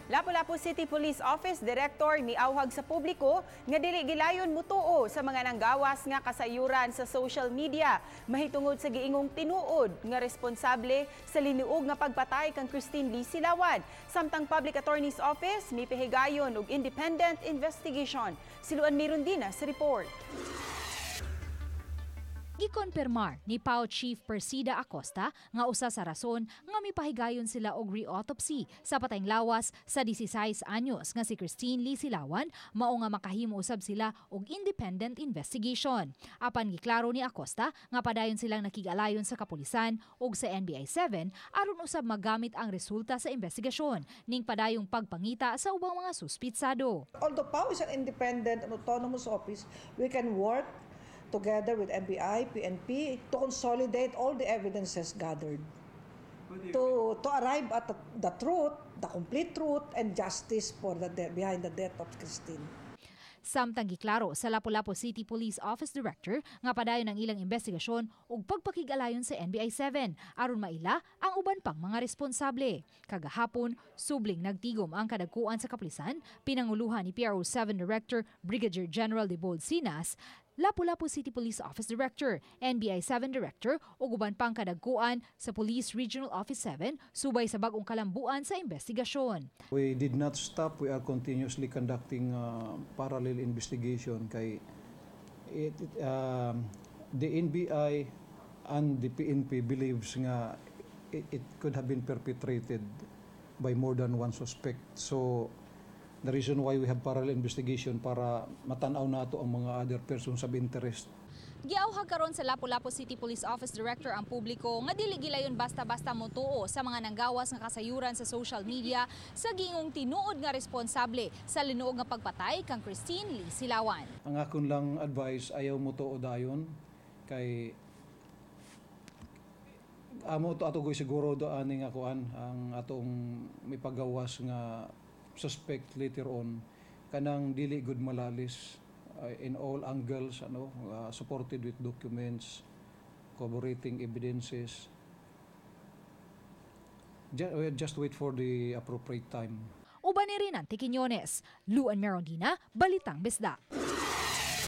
Lapu-Lapu City Police Office Director miawhag sa publiko nga dili gilayon mutuo sa mga nanggawas nga kasayuran sa social media mahitungod sa giingong tinuod nga responsable sa linuog nga pagpatay kang Christine Lee Silawan. Samtang Public Attorney's Office mipahigayon og independent investigation. Si Luan Mirundina sa report. Gikonfirmar ni PAO Chief Persida Acosta nga usa sa rason nga mipahigayon sila og re-autopsy sa patayng lawas sa 16 anyos nga si Christine Lee Silawan mao nga makahimo usab sila og independent investigation. Apan giklaro ni Acosta nga padayon silang nakig-alayon sa kapulisan ug sa NBI 7 aron usab magamit ang resulta sa investigasyon ning padayong pagpangita sa ubang mga suspitsado. Although PAO is an independent and autonomous office, we can work together with NBI, PNP, to consolidate all the evidences gathered to arrive at the truth, the complete truth, and justice for the behind the death of Christine. Samtang giklaro sa Lapu-Lapu City Police Office Director nga padayon ang ilang investigasyon ug pagpakig-alayon sa NBI 7 aron maila ang uban pang mga responsable. Kagahapon, subling nagtigom ang kadagkuan sa kapulisan, pinanguluhan ni PRO 7 Director Brigadier General Debold Sinas, Lapu-Lapu City Police Office Director, NBI 7 Director ug uban pang kadagkuan sa Police Regional Office 7 subay sa bag-ong kalambuan sa investigasyon. We did not stop. We are continuously conducting parallel investigation kay the NBI and the PNP believes nga it could have been perpetrated by more than one suspect. So the reason why we have parallel investigation para matanaw nato ang mga other persons of interest. Giawhag karon sa Lapu-Lapu City Police Office Director ang publiko nga dili gilayon basta-basta motuo sa mga nanggawas nga kasayuran sa social media sa giingong tinuod nga responsable sa linuog nga pagpatay kang Christine Lee Silawan. Ang akon lang advice, ayaw mo tuo dayon kay amo to ato goy siguro do ani nga kuan ang atong mipagawas nga suspect later on, kanang dili gud malalis in all angles, ano, supported with documents, corroborating evidences. Just wait for the appropriate time. Uban ni Rinante Quiñones, Luan Merondina, Balitang Bisdak.